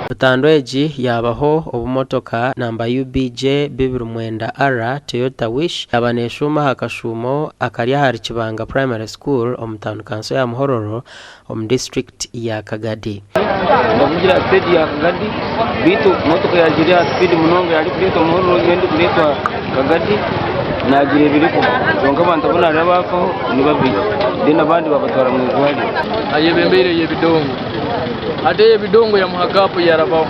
Butandu egi yaabaho obu motoka namba UBJ 29R Toyota Wish yaaba neshuuma aha kashuumo akari ahari Kibanga Primary School omu tauni kanso ya Muhororo omu disiturikiti ya Kagadi. Ndavugira aha siteegi ya Kagadi beitu motoka yaagiire aha sipiidi munonga yarikureetwa Muhororo nyowe ndikureetwa Kagadi naagireebireho kwonka abantu abu naareeba baafaho ni babiri then abandi baabatwara omu irwariro. Ayebembeire ey'ebidongo. Hati ey'ebidongo yamuha gaapu yarabaho.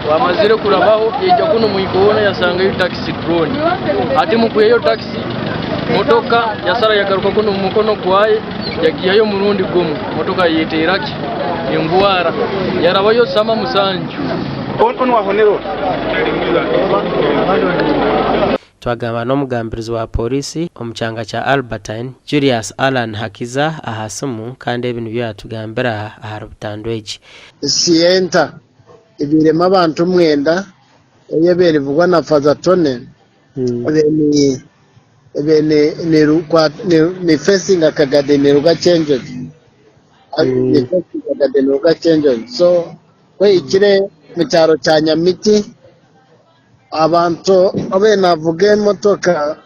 Bwamazire kurabaho yaija kunu mwikoona yasangayo takisi drone. Hati mukwihayo takisi, motoka yasara yagaruka kunu omu mukono gwaye yagiihayo omurundi gumwe. Motoka yayeteera ki? Engwara. Yarabayo sama musanju. Twagamba n'omugambirizi wa Pooriisi omu kyanga kya Albertine, Julius Allan Hakiza aha simu kandi ebi nibyo yatugambira ahari butandu egi. Sienta ebairemu abantu mwenda ei ebaire erivugwa na Father Tony ebaire ni facinga Kagadi neruga Kyenjojo so ku ehikire omu kyaro kya Nyamiti Abantu abaire navuga emotoka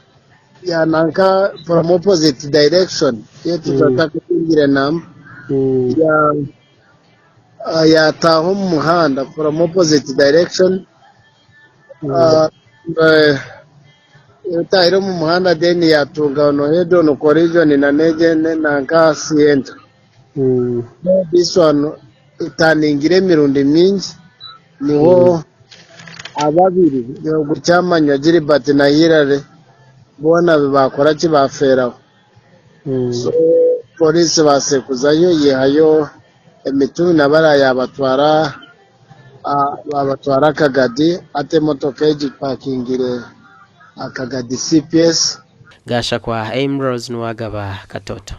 ya nanka from opposite direction yaitu tutakatungire namba yataaha omu muhanda from opposite direction etaahire omu muhanda then yatunga head on collision nanka sienta this one etaningire emirundi mingi Niho ababiri ogu Kyamanywa Gilbert na Hillary boona baakora ki baafeeraho. So poriisi baasekuzayo yaihayo emitumbi na bariya yaabatwara baabatwara Kagadi hati emotoka egi epakingire aha Kagadi CPS. Gashakwa Aimrose Nuwagaba, Katoto.